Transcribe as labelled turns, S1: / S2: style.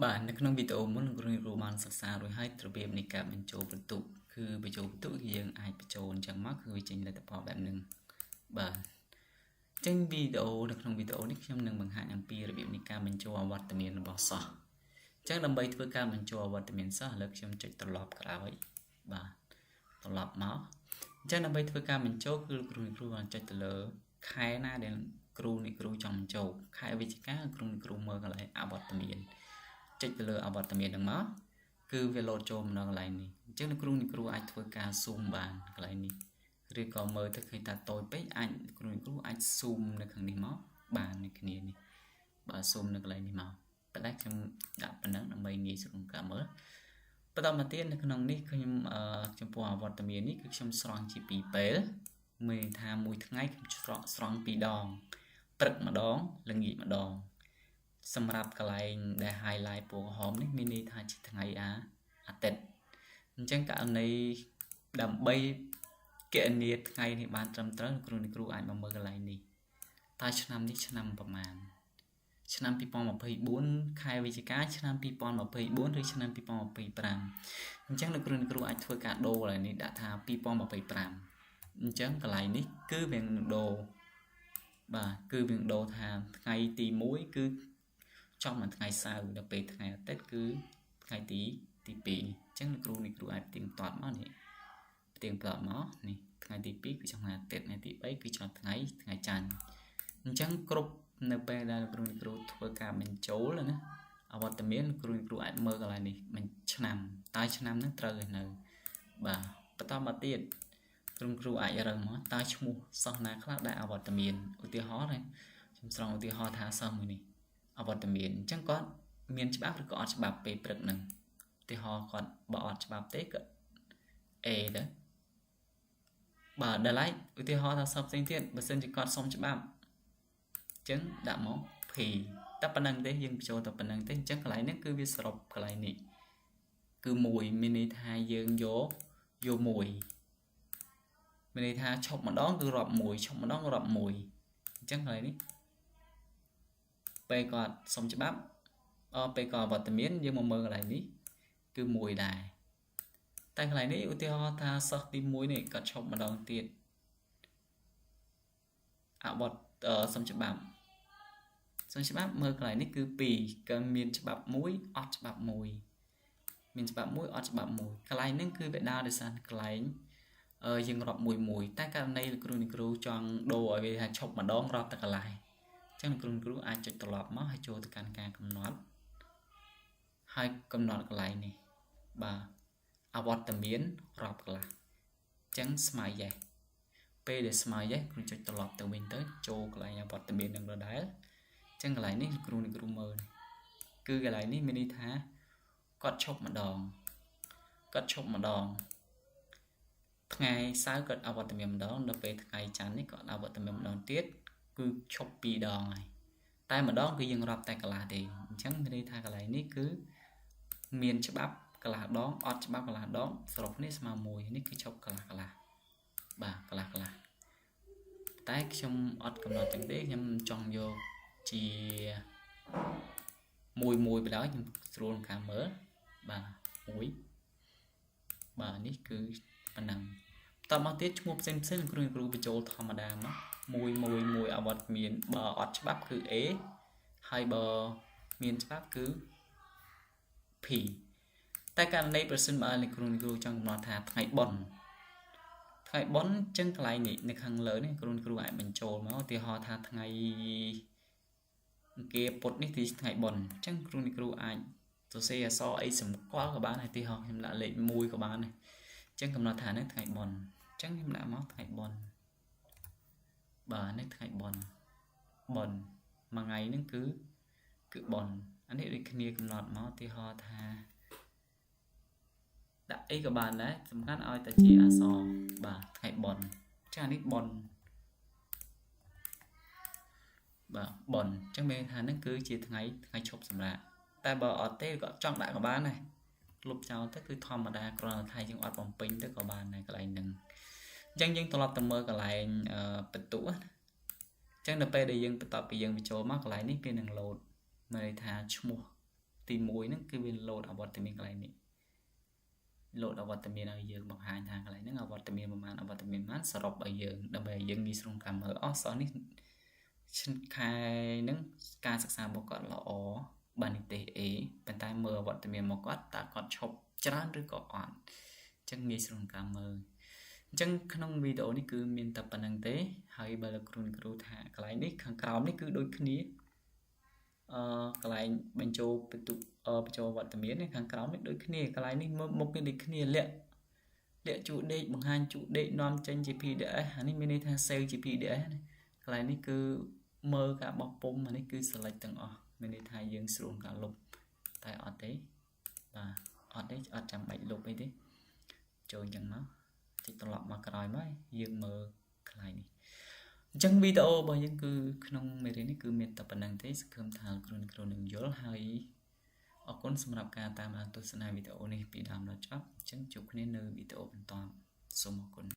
S1: បាទនៅក្នុងវីដេអូមុនលោកគ្រូគ្រូបានសិក្សារួចហើយរបៀបនៃការបញ្ចូលពិន្ទុគឺបញ្ចូលពិន្ទុយើងអាចបញ្ចូលអញ្ចឹងមកគឺវាចេញលទ្ធផលបែបហ្នឹងបាទអញ្ចឹងវីដេអូនៅក្នុងវីដេអូនេះខ្ញុំនឹងបង្ហាញអំពីរបៀបនៃការបញ្ចូលអវត្តមានរបស់សិស្សអញ្ចឹងដើម្បីធ្វើការបញ្ចូលអវត្តមានសិស្សឥឡូវខ្ញុំចុចត្រឡប់ក្រោយបាទត្រឡប់មកអញ្ចឹងដើម្បីធ្វើការបញ្ចូលគឺលោកគ្រូគ្រូបានចុចទៅលើខែណាដែលគ្រូអ្នកគ្រូចង់បញ្ចូលខែវិច្ឆិកាគ្រូអ្នកគ្រូមើលកន្លែងអវត្តមានចុចទៅលើអវត្តមានហ្នឹងមកគឺវាលោតចូលមកដល់កន្លែងនេះអញ្ចឹងលោកគ្រូអ្នកគ្រូអាចធ្វើការ zoom បានកន្លែងនេះឬក៏មើលទៅឃើញថាតូចពេកអាចគ្រូអ្នកគ្រូអាច zoom នៅខាងនេះមកបាននៅគ្នានេះបាទ zoom នៅកន្លែងនេះមកប៉ុន្តែខ្ញុំដាក់ប៉ុណ្ណឹងដើម្បីងាយស្រួលក្នុងការមើលបន្តមកទៀតនៅក្នុងនេះខ្ញុំចំពោះអវត្តមាននេះគឺខ្ញុំស្រង់ជាពីរពេលមានថាមួយថ្ងៃខ្ញុំស្រង់ពីរដងព្រឹកម្ដងល្ងាចម្ដងសម្រាប់កន្លែងដែល highlight ពណ៌ក្រហមនេះមានន័យថាជាថ្ងៃអាទិត្យអញ្ចឹងករណីដើម្បីគណនាថ្ងៃនេះបានត្រឹមត្រូវគ្រូគ្រូអាចមកមើលកន្លែងនេះតើឆ្នាំនេះឆ្នាំប្រមាណឆ្នាំ2024ខែវិច្ឆិកាឆ្នាំ2024ឬឆ្នាំ2025អញ្ចឹងលោកគ្រូគ្រូអាចធ្វើការដូរកន្លែងនេះដាក់ថា2025អញ្ចឹងកន្លែងនេះគឺវានឹងដូរបាទគឺវានឹងដូរថាថ្ងៃទី1គឺចំនៅថ្ងៃសៅរ៍ដល់ពេលថ្ងៃអាទិត្យគឺថ្ងៃទី2អញ្ចឹងលោកគ្រូនេះគ្រូអាចផ្ទៀងផ្ទាត់មកនេះផ្ទៀងផ្ទាត់មកនេះថ្ងៃទី2គឺចំថ្ងៃអាទិត្យថ្ងៃទី3គឺចំថ្ងៃច័ន្ទអញ្ចឹងគ្រប់នៅពេលដែលលោកគ្រូគ្រូធ្វើការបញ្ចូលណាអវត្តមានគ្រូគ្រូអាចមើលកន្លែងនេះមួយឆ្នាំតើឆ្នាំហ្នឹងត្រូវឯនៅបាទបន្តមកទៀតគ្រូគ្រូអាចរើសមកតើឈ្មោះសិស្សណាខ្លះដែលអវត្តមានឧទាហរណ៍ណាខ្ញុំស្រង់ឧទាហរណ៍ថាសិស្សមួយនេះអវត្តមានអញ្ចឹងគាត់មានច្បាប់ឬក៏អត់ច្បាប់ពេលព្រឹកហ្នឹងឧទាហរណ៍គាត់បើអត់ច្បាប់ទេក៏ A ទៅបាទដល់ឡែកឧទាហរណ៍ថាសិស្សផ្សេងទៀតបើសិនជាគាត់សុំច្បាប់អញ្ចឹងដាក់មក P តែប៉ុណ្្នឹងទេយើងបញ្ចូលតែប៉ុណ្្នឹងទេអញ្ចឹងកន្លែងហ្នឹងគឺវាសរុបកន្លែងនេះគឺ1មានន័យថាយើងយកយក1មានន័យថាឈប់ម្ដងគឺរាប់1ឈប់ម្ដងរាប់1អញ្ចឹងកន្លែងនេះពេលគាត់សុំច្បាប់អពេលគាត់អវត្តមានយើងមកមើលកន្លែងនេះគឺ1ដែរតែកន្លែងនេះឧទាហរណ៍ថាសិស្សទី1នេះគាត់ឈប់ម្ដងទៀតអវត្តសុំច្បាប់សុំច្បាប់មើលកន្លែងនេះគឺ2ក៏មានច្បាប់1អត់ច្បាប់1មានច្បាប់1អត់ច្បាប់1កន្លែងហ្នឹងគឺវាដើរដោយសារកន្លែងយើងរាប់មួយមួយតែករណីលោកគ្រូអ្នកគ្រូចង់ដូរឲ្យវាថាឈប់ម្ដងរាប់តែកន្លែងអញ្ចឹងលោកគ្រូអ្នកគ្រូអាចចុចត្រឡប់មកហើយចូលទៅកាន់ការកំណត់ហើយកំណត់កន្លែងនេះបាទអវត្តមានរាប់កន្លះអញ្ចឹងស្មើ yes ពេលដែលស្មើ yes គ្រូចុចត្រឡប់ទៅវិញទៅចូលកន្លែងអវត្តមាននឹងដដែលអញ្ចឹងកន្លែងនេះគ្រូអ្នកគ្រូមើលគឺកន្លែងនេះមានន័យថាគាត់ឈប់ម្ដងគាត់ឈប់ម្ដងថ្ងៃសៅរ៍គាត់អវត្តមានម្ដងដល់ពេលថ្ងៃច័ន្ទនេះគាត់អវត្តមានម្ដងទៀតគឺឈប់ពីរដងហើយតែម្ដងគឺយើងរាប់តែកន្លះទេអញ្ចឹងមានន័យថាកន្លែងនេះគឺមានច្បាប់កន្លះដងអត់ច្បាប់កន្លះដងសរុបនេះស្មើ1នេះគឺឈប់កន្លះកន្លះបាទកន្លះកន្លះតែខ្ញុំអត់កំណត់ចឹងទេខ្ញុំចង់យកជាមួយមួយបណ្ដោយខ្ញុំស្រួលក្នុងការមើលបាទមួយបាទនេះគឺប៉ុណ្ណឹងបន្តមកទៀតឈ្មោះផ្សេងផ្សេងគ្រូគ្រូបញ្ចូលធម្មតាមកមួយមួយមួយអវត្តមានបើអត់ច្បាប់គឺ A ហើយបើមានច្បាប់គឺ P តែករណីប្រសិនបើអ្នកគ្រូគ្រូចង់កំណត់ថាថ្ងៃបុណ្យថ្ងៃបុណ្យចឹងកន្លែងនេះនៅខាងលើនេះគ្រូគ្រូអាចបញ្ចូលមកឧទាហរណ៍ថាថ្ងៃអង្គារពុទ្ធនេះគឺថ្ងៃបុណ្យអញ្ចឹងគ្រូគ្រូអាចសរសេរអក្សរអីសម្គាល់ក៏បានដែរឧទាហរណ៍ខ្ញុំដាក់លេខ1ក៏បានដែរអញ្ចឹងកំណត់ថានេះថ្ងៃបុណ្យអញ្ចឹងខ្ញុំដាក់មកថ្ងៃបុណ្យបាទនេះថ្ងៃបុណ្យបុណ្យមួយថ្ងៃហ្នឹងគឺបុណ្យអានេះដូចគ្នាកំណត់មកឧទាហរណ៍ថាដាក់អីក៏បានដែរសំខាន់ឲ្យតែជាអក្សរបាទថ្ងៃបុណ្យចានេះបុណ្យបាទបុណ្យអញ្ចឹងមានថាហ្នឹងគឺជាថ្ងៃឈប់សម្រាកតែបើអត់ទេក៏ចង់ដាក់ក៏បានដែរលុបចោលទៅគឺធម្មតាគ្រាន់តែថាយើងអត់បំពេញទៅក៏បានដែរកន្លែងហ្នឹងអញ្ចឹងយើងត្រឡប់ទៅមើលកន្លែងបន្ទុកណាអញ្ចឹងដល់ពេលដែលយើងបន្ទាប់ពីយើងបញ្ចូលមកកន្លែងនេះវានឹងលោតមានន័យថាឈ្មោះ ទី1ហ្នឹងគឺវាលោតអវត្តមានកន្លែងនេះលោតអវត្តមានឲ្យយើងបង្ហាញថាកន្លែងហ្នឹងអវត្តមានប្រមាណអវត្តមានប្រមាណសរុបឲ្យយើងដើម្បីឲ្យយើងងាយស្រួលការមើលអស់សោះនេះខែហ្នឹងការសិក្សារបស់គាត់ល្អបាននិទេស A ប៉ុន្តែមើលអវត្តមានមកគាត់តើគាត់ឈប់ច្រើនឬក៏អត់អញ្ចឹងងាយស្រួលការមើលអញ្ចឹងក្នុងវីដេអូនេះគឺមានតែប៉ុណ្្នឹងទេហើយបើលោកគ្រូគ្រូថាកន្លែងនេះខាងក្រោមនេះគឺដូចគ្នាអឺកន្លែងបញ្ចូលបន្ទុកបញ្ចូលវត្តមានខាងក្រោមនេះដូចគ្នាកន្លែងនេះមុខនេះដូចគ្នាលាក់លាក់ជួដេកបង្ហាញជួដេកនាំចេញជា PDF អានេះមានន័យថា save ជា PDF ណាកន្លែងនេះគឺមើលការបោះពុំអានេះគឺ select ទាំងអស់មានន័យថាយើងស្រួលការលុបតែអត់ទេបាទអត់ទេអត់ចាំបាច់លុបអីទេចូលអញ្ចឹងមកចុចត្រឡប់មកក្រោយមកយើងមើលកន្លែងនេះអញ្ចឹងវីដេអូរបស់យើងគឺក្នុងមេរៀននេះគឺមានតែប៉ុណ្្នឹងទេសង្ឃឹមថាគ្រូគ្រូនឹងយល់ហើយអរគុណសម្រាប់ការតាមដានទស្សនាវីដេអូនេះពីដើមដល់ចប់អញ្ចឹងជួបគ្នានៅវីដេអូបន្តសូមអរគុណ។